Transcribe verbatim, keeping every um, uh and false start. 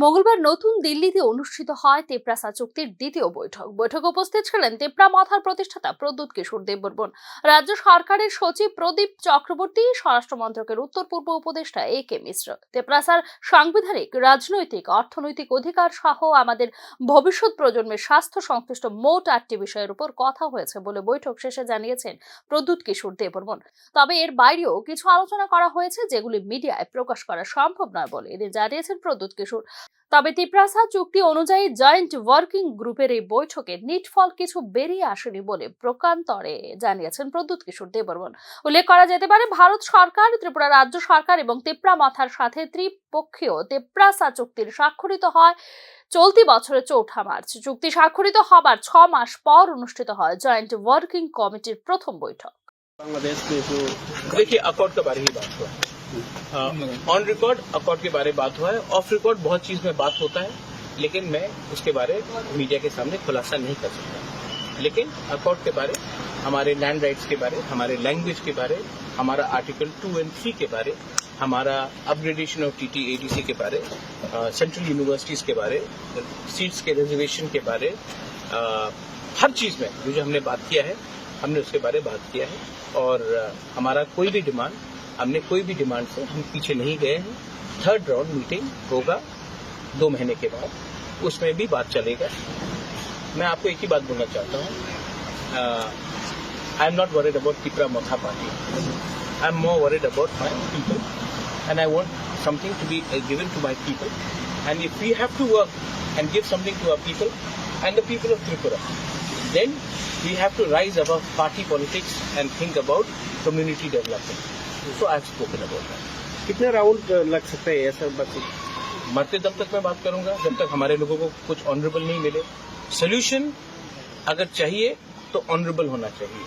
মঙ্গলবার নতুন দিল্লিতে অনুষ্ঠিত হয় তিপ্রাসা চুক্তির দ্বিতীয় বৈঠক। বৈঠকে উপস্থিত ছিলেন তিপ্রা মথার প্রতিষ্ঠাতা প্রদ্যুৎ কিশোর দেববর্মন, রাজ্য সরকারের সচিব প্রদীপ চক্রবর্তী, স্বরাষ্ট্র মন্ত্রকের উত্তর পূর্ব উপদেষ্টা এ কে মিশ্র। তিপ্রাসার সাংবিধানিক, রাজনৈতিক, অর্থনৈতিক অধিকার সহ আমাদের ভবিষ্যৎ প্রজন্মের স্বাস্থ্য সংশ্লিষ্ট মোট আটটি বিষয়ের উপর কথা হয়েছে বলে বৈঠক শেষে জানিয়েছেন প্রদ্যুৎ কিশোর দেববর্মন। তবে এর বাইরেও কিছু আলোচনা করা হয়েছে, যেগুলি মিডিয়ায় প্রকাশ করা সম্ভব নয় বলে এদিন জানিয়েছেন প্রদ্যুৎ কিশোর। তবে তিপ্রাসা চুক্তি অনুযায়ী জয়েন্ট ওয়ার্কিং গ্রুপের এই বৈঠকে নিটফল কিছু বেরিয়ে আসেনি বলে প্রকান্তরে জানিয়েছেন প্রদ্যুৎ কিশোর দেববর্মন। উল্লেখ করা যেতে পারে, ভারত সরকার, ত্রিপুরা রাজ্য সরকার এবং তিপ্রা মথার সাথে ত্রিপক্ষীয় তিপ্রাসা চুক্তির স্বাক্ষরিত হয় চলতি বছরের চৌঠা মার্চ। চুক্তি স্বাক্ষরিত হবার ছ মাস পর অনুষ্ঠিত হয় জয়েন্ট ওয়ার্কিং কমিটির প্রথম বৈঠক। बांग्लादेश में जो देखिए, अकॉर्ड के बारे ही बात हुआ है। ऑन रिकॉर्ड अकॉर्ड के बारे में बात हुआ है। ऑफ रिकॉर्ड बहुत चीज में बात होता है, लेकिन मैं उसके बारे मीडिया के सामने खुलासा नहीं कर सकता। लेकिन अकॉर्ड के बारे, हमारे लैंड राइट्स के बारे, हमारे लैंग्वेज के बारे, हमारा आर्टिकल टू एंड थ्री के बारे, हमारा अपग्रेडेशन ऑफ टीटीएडीसी के बारे, सेंट्रल यूनिवर्सिटीज के बारे, सीट्स के रिजर्वेशन के बारे, अ, हर चीज में जो जो हमने बात किया है, हमने उसके बारे में बात किया है। और अ, हमारा कोई भी डिमांड, हमने कोई भी डिमांड से हम पीछे नहीं गए हैं। थर्ड राउंड मीटिंग होगा दो महीने के बाद, उसमें भी बात चलेगा। मैं आपको एक ही बात बोलना चाहता हूँ, I am not worried about Tipra Motha party. I am more worried about my people, and I want something to be uh, given to my people. And if we have to work and give something to our people and the people of Tripura, then we have to rise above party politics and think about community development. So I have spoken about that. कितने राउंड लग सकते हैं ऐसा बातचीत? मरते दम तक मैं बात करूंगा, जब तक हमारे लोगों को कुछ ऑनरेबल नहीं मिले। सोल्यूशन अगर चाहिए तो ऑनरेबल होना चाहिए।